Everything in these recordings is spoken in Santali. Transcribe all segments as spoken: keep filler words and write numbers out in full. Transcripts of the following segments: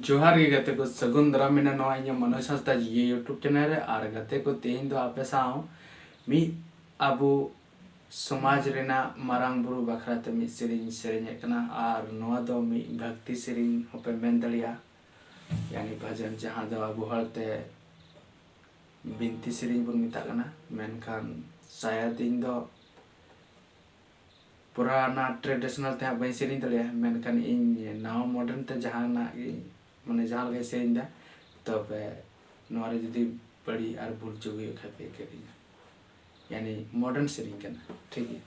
ᱡᱚᱦᱟᱨ ᱜᱮ ᱜᱟᱛᱮ ᱠᱚ, ᱥᱟᱹᱜᱩᱱ ᱫᱟᱨᱟᱢ ᱢᱮᱱᱟᱜᱼᱟ ᱱᱚᱣᱟ ᱤᱧᱟᱹᱜ ᱢᱚᱱᱳᱡᱽ ᱦᱟᱸᱥᱫᱟ ᱡᱤᱭᱟᱹ YouTube channel ᱨᱮ᱾ ᱟᱨ ᱜᱟᱛᱮ ᱠᱚ, ᱛᱮᱦᱮᱧ ᱫᱚ ᱟᱯᱮ ᱥᱟᱶ ᱢᱤᱫ ᱟᱵᱚ ᱥᱚᱢᱟᱡᱽ ᱨᱮᱱᱟᱜ ᱢᱟᱨᱟᱝ ᱵᱩᱨᱩ ᱵᱟᱠᱷᱨᱟ ᱛᱮ ᱢᱤᱫ ᱥᱮᱨᱮᱧ ᱤᱧ ᱥᱮᱨᱮᱧᱮᱫ ᱠᱟᱱᱟ᱾ ᱟᱨ ᱱᱚᱣᱟ ᱫᱚ ᱢᱤᱫ ᱵᱷᱚᱠᱛᱤ ᱥᱮᱨᱮᱧ ᱦᱚᱸᱯᱮ ᱢᱮᱱ ᱫᱟᱲᱮᱭᱟᱜᱼᱟ, ᱭᱟᱱᱤ ᱵᱷᱟᱡᱚᱱ, ᱡᱟᱦᱟᱸ ᱫᱚ ᱟᱵᱚ ᱦᱚᱲᱛᱮ ᱵᱤᱱᱛᱤ ᱥᱮᱨᱮᱧ ᱵᱚᱱ ᱢᱮᱛᱟᱜ ᱠᱟᱱᱟ᱾ ᱢᱮᱱᱠᱷᱟᱱ ᱥᱟᱭᱟᱫ ᱤᱧ ᱫᱚ ᱯᱩᱨᱟᱱᱟ traditional ᱛᱮ ᱦᱟᱸᱜ ᱵᱟᱹᱧ ᱥᱮᱨᱮᱧ ᱫᱟᱲᱮᱭᱟᱜᱼᱟ, ᱢᱮᱱᱠᱷᱟᱱ ᱤᱧ ᱱᱟᱣᱟ modern ᱛᱮ ᱡᱟᱦᱟᱱᱟᱜ ᱜᱮ, ᱢᱟᱱᱮ, ᱡᱟᱦᱟᱸ ᱞᱮᱠᱟᱧ ᱥᱮᱨᱮᱧ ᱮᱫᱟ, ᱛᱚᱵᱮ ᱱᱚᱣᱟ ᱨᱮ ᱡᱩᱫᱤ ᱵᱟᱹᱲᱤᱡ ᱟᱨ ᱵᱷᱩᱞ ᱪᱩᱠ ᱦᱩᱭᱩᱜ ᱠᱷᱟᱡ ᱯᱮ ᱤᱠᱟᱹ ᱠᱟᱹᱧᱟ᱾ ᱭᱟᱱᱤ modern ᱥᱮᱨᱮᱧ ᱠᱟᱱᱟ, ᱴᱷᱤᱠ ᱜᱮᱭᱟ?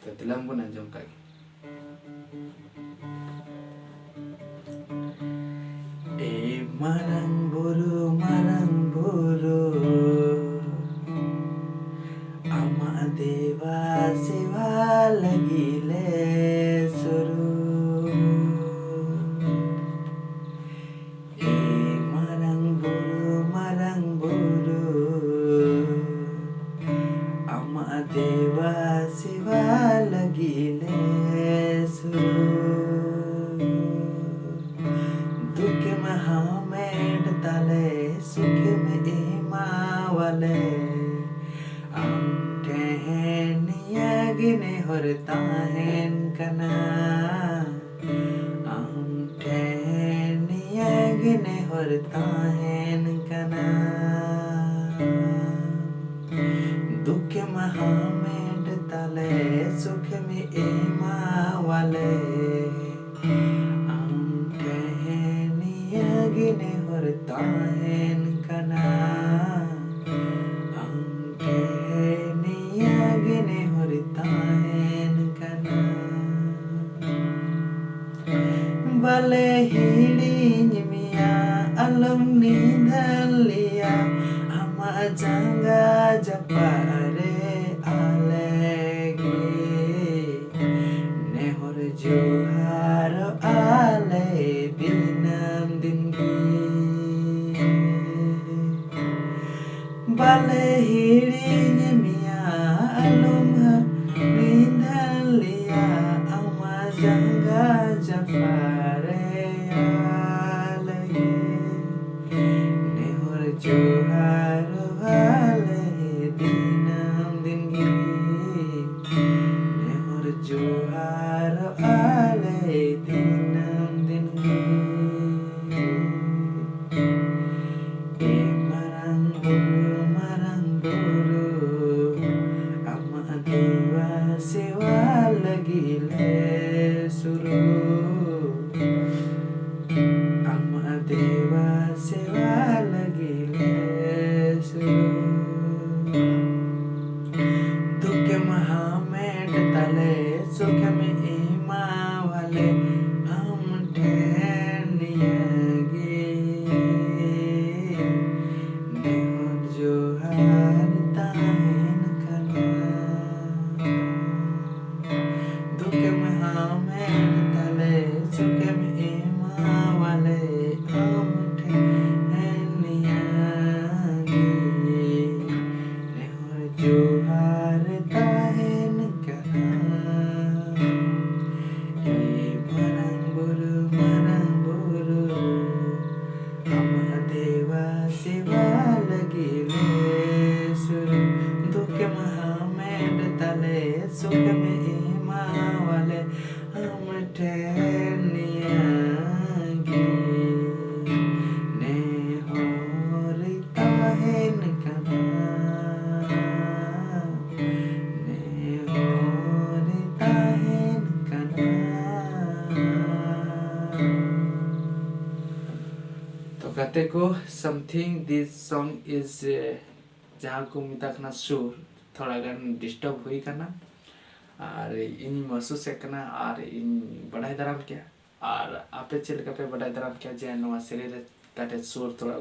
ᱛᱚ ᱫᱮᱞᱟ ᱵᱚᱱ ᱟᱸᱡᱚᱢ ᱠᱟᱜ ᱜᱮ᱾ ᱮ ᱢᱟᱨᱟᱝ ᱵᱩᱨᱩ, ᱢᱟᱨᱟᱝ ᱵᱩᱨᱩ, ᱟᱢᱟᱜ ᱫᱮᱵᱟ ᱥᱮᱵᱟ ᱞᱟᱹᱜᱤᱫ ᱞᱮ ᱥᱩᱨᱩ᱾ ᱮ ᱢᱟᱨᱟᱝ ᱵᱩᱨᱩ, ᱢᱟᱨᱟᱝ ᱵᱩᱨᱩ, ᱟᱢᱟᱜ ᱫᱮᱵᱟ ᱥᱮᱵᱟ ᱞᱟᱹᱜᱤᱫ ᱞᱮ ᱥᱩᱨᱩ᱾ ᱫᱩᱠᱮᱢ ᱦᱟᱢᱮᱴ ᱛᱟᱞᱮ, ᱥᱩᱠᱮᱢ ᱮᱢᱟᱣᱟᱞᱮ, ᱟᱢ ᱴᱷᱮᱱ ᱱᱤᱭᱟᱹ ᱜᱮ ᱱᱮᱦᱚᱨ ᱛᱟᱦᱮᱱ ᱠᱟᱱᱟ᱾ ᱟᱢ ᱴᱷᱮᱱ ᱱᱤᱭᱟᱹ ᱜᱮ ᱱᱮᱦᱚᱨ ᱛᱟᱦᱮᱱ ᱠᱟᱱᱟ᱾ ᱫᱩᱠᱮᱢ ᱦᱟᱢᱮᱴ ᱛᱟᱞᱮ, ᱥᱩᱠᱮᱢ ᱮᱢᱟᱣᱟᱞᱮ, ᱟᱢ ᱴᱷᱮᱱ ᱱᱤᱭᱟᱹ ᱜᱮ ᱱᱮᱦᱚᱨ ᱛᱟᱦᱮᱱ ᱠᱟᱱᱟ᱾ ᱟᱢ ᱴᱷᱮᱱ ᱱᱤᱭᱟᱹ ᱜᱮ ᱱᱮᱦᱚᱨ ᱛᱟᱦᱮᱱ ᱠᱟᱱᱟ᱾ ᱵᱟᱞᱮ ᱦᱤᱲᱤᱧ ᱢᱮᱭᱟ, ᱟᱞᱚᱢ ᱱᱤᱫᱷᱟᱹᱱ ᱞᱮᱭᱟ, ᱟᱢᱟᱜ ᱡᱟᱸᱜᱟ ᱡᱟᱯᱟᱜ ᱨᱮ ᱟᱞᱮ ᱜᱮ ᱱᱮᱦᱚᱨ ᱡᱚᱦᱟᱨᱚᱜ ᱟᱞᱮ ᱫᱤᱱᱟᱹᱢ ᱫᱤᱱ ᱜᱮ᱾ ᱵᱟᱞᱮ ᱦᱤᱲᱤᱧ ᱢᱮᱭᱟ, ᱟᱞᱚᱢ ᱱᱤᱫᱷᱟᱹᱱ ᱞᱮᱭᱟ, ᱟᱢᱟᱜ ᱡᱟᱸᱜᱟ ᱡᱟᱯᱟᱜ ᱨᱮ ᱟᱞᱮ ᱱᱤᱭᱟᱹᱜᱮ ᱱᱮᱦᱚᱨ ᱡᱚᱦᱟᱨ ᱛᱟᱦᱮᱱ ᱠᱟᱱᱟ᱾ ᱫᱩᱠᱮᱢ ᱦᱟᱢᱮᱴ ᱛᱟᱞᱮ, ᱥᱩᱠᱮᱢ ᱮᱢᱟᱣᱟᱞᱮ, ᱟᱢ ᱴᱷᱮᱱ ᱱᱤᱭᱟᱹᱜᱮ ᱱᱮᱦᱚᱨ ᱡᱚᱦᱟᱨ ᱛᱟᱦᱮᱱ ᱠᱟᱱᱟ᱾ ᱮ ᱢᱟᱨᱟᱝ ᱵᱩᱨᱩ, ᱢᱟᱨᱟᱝ ᱵᱩᱨᱩ, ᱟᱢᱟᱜ ᱫᱮᱵᱟ ᱥᱮᱵᱟ ᱞᱟᱹᱜᱤᱫ ᱞᱮ ᱥᱩᱨᱩ᱾ ᱫᱩᱠᱮᱢ ᱦᱟᱢᱮᱴ ᱛᱟᱞᱮ, ᱥᱩᱠᱮᱢ ᱮᱢᱟᱣᱟᱞᱮ, ᱟᱢ ᱴᱷᱮᱱ ᱱᱤᱭᱟᱹᱜᱮ ᱱᱮᱦᱚᱨ ᱛᱟᱦᱮᱱ ᱠᱟᱱᱟ, ᱱᱮᱦᱚᱨ ᱛᱟᱦᱮᱱ ᱠᱟᱱᱟ᱾ ᱛᱚ ᱜᱟᱛᱮ ᱠᱚ, something this song is, eh, ᱡᱟᱦᱟᱸ ᱠᱚ ᱢᱮᱛᱟᱜ ᱠᱟᱱᱟ ᱥᱩᱨ, ᱛᱷᱚᱲᱟ ᱜᱟᱱ disturb ᱦᱩᱭ ᱠᱟᱱᱟ, ᱟᱨ ᱤᱧ ᱢᱚᱦᱥᱩᱥᱮᱫ ᱠᱟᱱᱟ, ᱟᱨ ᱤᱧ ᱵᱟᱰᱟᱭ ᱫᱟᱨᱟᱢ ᱠᱮᱭᱟ, ᱟᱨ ᱟᱯᱮ ᱪᱮᱫ ᱞᱮᱠᱟ ᱯᱮ ᱵᱟᱰᱟᱭ ᱫᱟᱨᱟᱢ ᱠᱮᱭᱟ ᱡᱮ ᱱᱚᱣᱟ ᱥᱮᱨᱮᱧ ᱨᱮ ᱠᱟᱹᱴᱤᱡ ᱥᱩᱨ ᱛᱷᱚᱲᱟ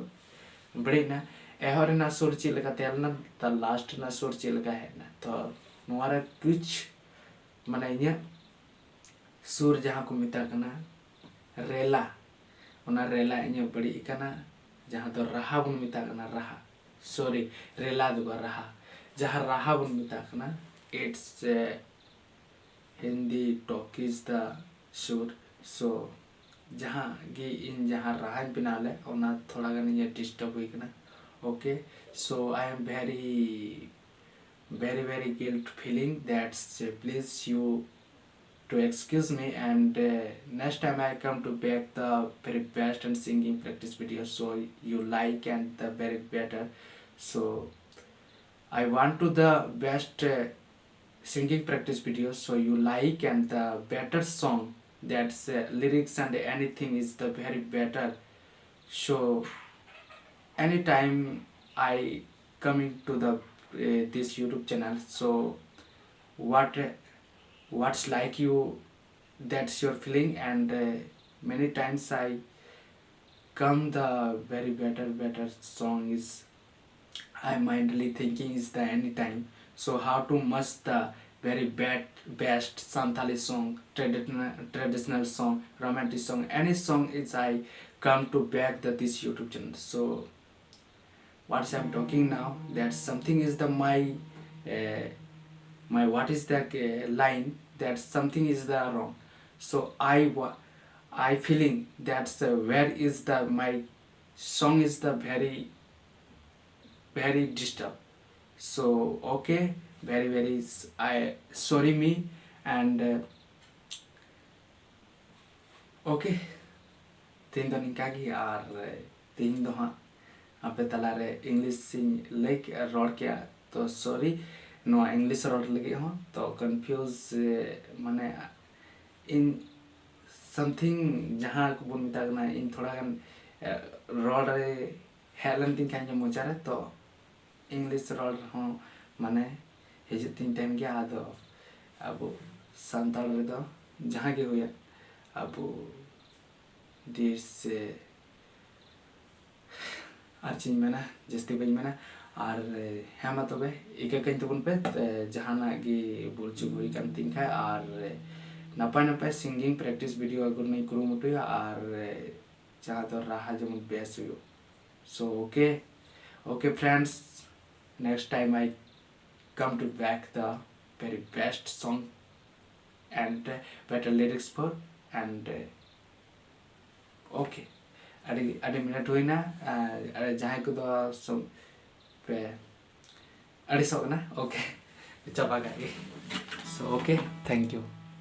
ᱵᱟᱹᱲᱤᱡ ᱮᱱᱟ? ᱮᱦᱚᱵ ᱨᱮᱱᱟᱜ ᱥᱩᱨ ᱪᱮᱫ ᱞᱮᱠᱟ ᱛᱟᱦᱮᱸ ᱞᱮᱱᱟ, ᱛᱟ last ᱨᱮᱱᱟᱜ ᱥᱩᱨ ᱪᱮᱫ ᱞᱮᱠᱟ ᱦᱮᱡ ᱮᱱᱟ? ᱛᱚ ᱱᱚᱣᱟ ᱨᱮ ᱠᱩᱪ, ᱢᱟᱱᱮ ᱤᱧᱟᱹᱜ ᱥᱩᱨ ᱡᱟᱦᱟᱸ ᱠᱚ ᱢᱮᱛᱟᱜ ᱠᱟᱱᱟ ᱨᱮᱞᱟ, ᱚᱱᱟ ᱨᱮᱞᱟ ᱤᱧᱟᱹᱜ ᱵᱟᱹᱲᱤᱡ ᱠᱟᱱᱟ, ᱡᱟᱦᱟᱸ ᱫᱚ ᱨᱟᱦᱟ ᱵᱚᱱ ᱢᱮᱛᱟᱜ ᱠᱟᱱᱟ, ᱨᱟᱦᱟ, sorry, ᱨᱮᱞᱟ ᱫᱚ ᱵᱟᱝ, ᱨᱟᱦᱟ, ᱡᱟᱦᱟᱸ ᱨᱟᱦᱟ ᱵᱚᱱ ᱢᱮᱛᱟᱜ ᱠᱟᱱᱟ, it's, eh, Hindi talk is the sur. So ᱡᱟᱦᱟᱸ ᱜᱮ ᱤᱧ ᱡᱟᱦᱟᱸ ᱨᱟᱦᱟᱧ ᱵᱮᱱᱟᱣ ᱞᱮᱫ, ᱚᱱᱟ ᱛᱷᱚᱲᱟ ᱜᱟᱱ ᱤᱧᱟᱹᱜ disturb ᱦᱩᱭ ᱠᱟᱱᱟ᱾ Okay, so I am very, very, very guilt feeling. That's, uh, please you to excuse me, and, uh, next time I come to back the very best and singing practice video, so you like and the very better. So I want to the best, uh, singing practice video, so you like and the better song, that's, uh, lyrics and anything is the very better. So anytime I coming to the, uh, this YouTube channel, so what, what's like you, that's your feeling, and, uh, Many times I come the very better, better song is I mindly thinking is the anytime. So how to match the very bad, best Santali song, traditional, traditional song, romantic song, any song is I come to back the this YouTube channel. So what I'm talking now, that something is the my uh, my what is the uh, line, that something is the wrong. So I wa- I feeling that's uh, where is the my song is the very very disturb. So okay, very very s- I sorry me and uh, okay, ᱛᱮᱦᱮᱧ ᱫᱚ ᱱᱤᱝᱠᱟ ᱜᱮ᱾ ᱟᱨ ᱛᱮᱦᱮᱧ ᱫᱚ ᱦᱟᱸᱜ ᱟᱯᱮ ᱛᱟᱞᱟᱨᱮ English ᱤᱧ ᱞᱟᱹᱭ ᱠᱮᱜᱼᱟ, ᱨᱚᱲ ᱠᱮᱜᱼᱟ, ᱛᱚ sorry ᱱᱚᱣᱟ English ᱨᱚᱲ ᱞᱟᱹᱜᱤᱫ ᱦᱚᱸ᱾ ᱛᱚ confuse ᱢᱟᱱᱮ ᱤᱧ something ᱡᱟᱦᱟᱸ ᱠᱚᱵᱚᱱ ᱢᱮᱛᱟᱜ ᱠᱟᱱᱟ, ᱤᱧ ᱛᱷᱚᱲᱟ ᱜᱟᱱ ᱨᱚᱲ ᱨᱮ ᱦᱮᱡ ᱞᱮᱱ ᱛᱤᱧ ᱠᱷᱟᱱ ᱢᱚᱪᱟ ᱨᱮ, ᱛᱚ English ᱨᱚᱲ ᱦᱚᱸ ᱢᱟᱱᱮ ᱦᱤᱡᱩᱜ ᱛᱤᱧ ᱛᱟᱦᱮᱱ ᱜᱮᱭᱟ᱾ ᱟᱫᱚ ᱟᱵᱚ ᱥᱟᱱᱛᱟᱲ ᱨᱮᱫᱚ ᱡᱟᱦᱟᱸ ᱜᱮ ᱦᱩᱭᱮᱱ, ᱟᱵᱚ ᱫᱮᱥ ᱥᱮ ᱟᱨ ᱪᱮᱫ ᱤᱧ ᱢᱮᱱᱟ, ᱡᱟᱹᱥᱛᱤ ᱵᱟᱹᱧ ᱢᱮᱱᱟ᱾ ᱟᱨ ᱦᱮᱸ ᱢᱟ ᱛᱚᱵᱮ ᱤᱠᱟᱹ ᱠᱟᱹᱧ ᱛᱟᱵᱚᱱ ᱯᱮ, ᱡᱟᱦᱟᱱᱟᱜ ᱜᱮ ᱵᱷᱩᱞ ᱪᱩᱠ ᱦᱩᱭ ᱠᱟᱱ ᱛᱤᱧ ᱠᱷᱟᱡ᱾ ᱟᱨ ᱱᱟᱯᱟᱭ ᱱᱟᱯᱟᱭ singing practice video ᱟᱹᱜᱩ ᱨᱮᱱᱟᱜ ᱤᱧ ᱠᱩᱨᱩᱢᱩᱴᱩᱭᱟ, ᱟᱨ ᱡᱟᱦᱟᱸ ᱫᱚ ᱨᱟᱦᱟ ᱡᱮᱢᱚᱱ ᱵᱮᱥ ᱦᱩᱭᱩᱜ᱾ So okay, okay friends, next time I come to back the very best song and better lyrics for and okay. ᱟᱹᱰᱤ ᱟᱹᱰᱤ ᱢᱤᱱᱤᱴ ᱦᱩᱭᱱᱟ᱾ ᱟᱨ ᱡᱟᱦᱟᱸᱭ ᱠᱚᱫᱚ ᱥᱚᱢ- ᱯᱮ ᱟᱹᱲᱤᱥᱚᱜ ᱠᱟᱱᱟ, okay, ᱪᱟᱵᱟ ᱠᱟᱜ ᱜᱮ᱾ So okay, thank you.